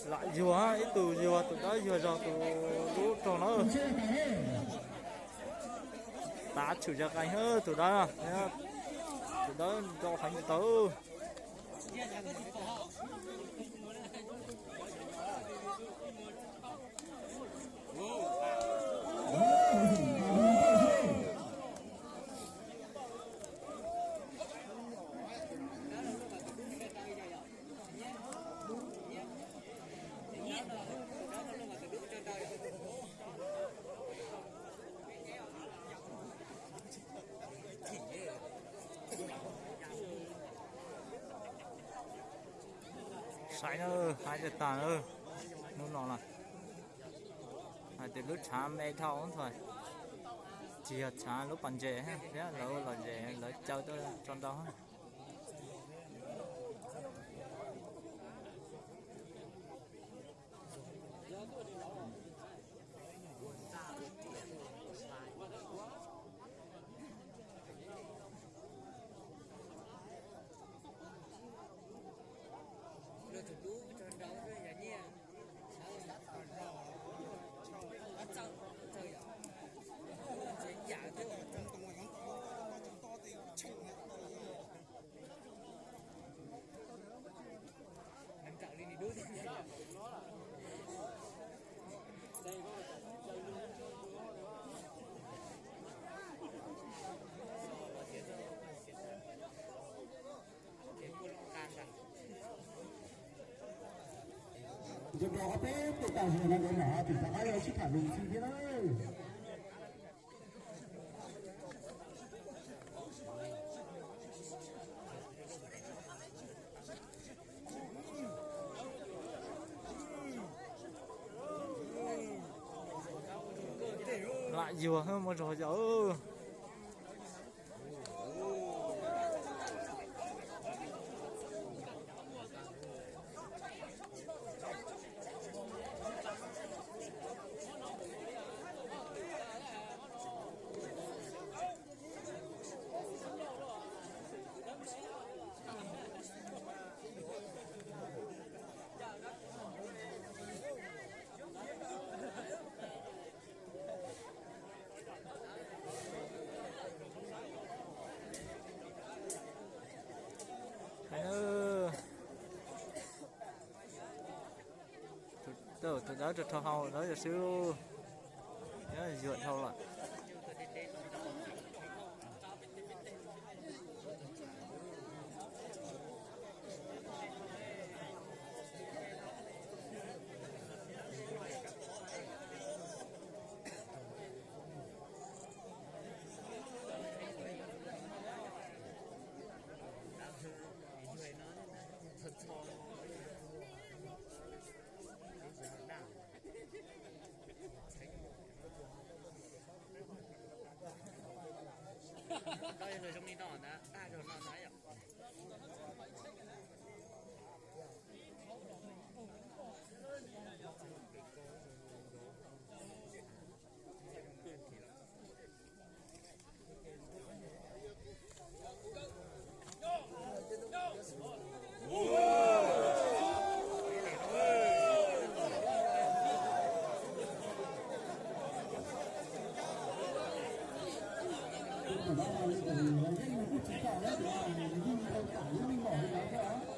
Lam yuag, ib tug yuag, tus dawb yuag zog tus dub rog na. Tav tshwm zaj qees, tus dawb, tus dawb nrau heev tau. Saib na, hais tias tag na, hnub no na, hais tias lub tshav me dhau ntag, tsis yog tshav lub pas ntses thiab, lawv los zes lawv caw tuaj tso ntau. Ces rau ob peb tus tas zus no ntawd mas tim rov qab los sib tham lus xwb thiab na. Lam yuag muaj zog yom. Tus dawb rau hau dawb yog xwb, yuam dhau lawm. Koj zoo li no ntag, daj zog no ntag yom. Tus no kuj tsis tau, tus no yeej tau tam lub me mom li no thiab.